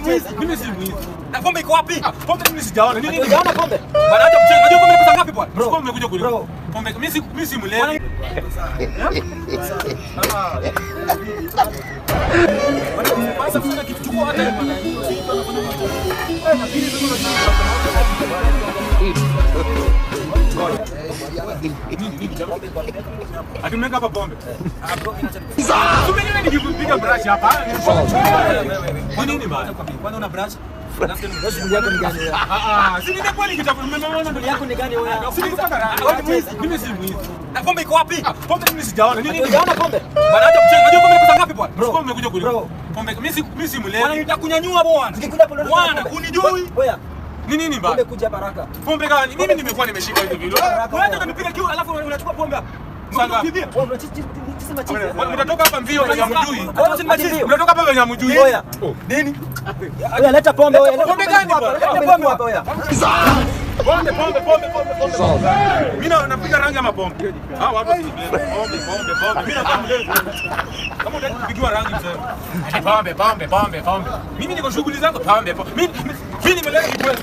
mwizi. Mimi si mwizi. Na pombe iko wapi? Ah, pombe mimi sijaona. Nini? Hujaona pombe? Bwana, acha mchezo. Unajua pombe ni pesa ngapi bwana? Bro. Sikuwa mmekuja kulipa. Bro. Pombe mimi si mlevi. Kwanza fanya kitu, chukua hata Ati mmeweka hapa pombe. Tumeniona nikipiga brush hapa. Kwa nini bwana? Kwanza una brush? Shughuli yako ni gani wewe? Ah ah, si nimekuwa nikitafuta mmeona Shughuli yako ni gani wewe? Si nikupaka rangi. Wewe ni mwizi. Mimi si mwizi. Na pombe iko wapi? Ah, pombe mimi sijaona. Nini? Hujaona pombe? Bwana, acha mchezo. Unajua pombe ni pesa ngapi bwana? Bro. Sikuwa mmekuja kulipa. Bro. Pombe mimi si Bwana, mlevi. nitakunyanyua bwana. Tukikuja hapo ndio Bwana, pombe. unijui? Wewe, Ni nini bwana? pombe kuja baraka. Pombe gani? Mimi nimekuwa nimeshika hivi vile. Wewe hata unipiga kiu alafu unachukua pombe hapa. Sanga. Wewe unachisema chizi. Mtatoka hapa mbio venye hamjui. Wewe si machizi. Mtatoka hapa venye hamjui. Oya. Nini? Wewe leta pombe wewe. Pombe gani bwana? Leta pombe hapa wewe. Pombe, pombe, pombe, pombe, pombe. Mimi napiga rangi ama pombe. Hao watu si mlevi. Pombe, pombe, pombe. Mimi nakuwa mlevi. Kama unataka kupigiwa rangi mzee. Ati pombe, pombe, pombe, pombe. Mimi niko shughuli zangu pombe, pombe. Mimi nimelewa kweli.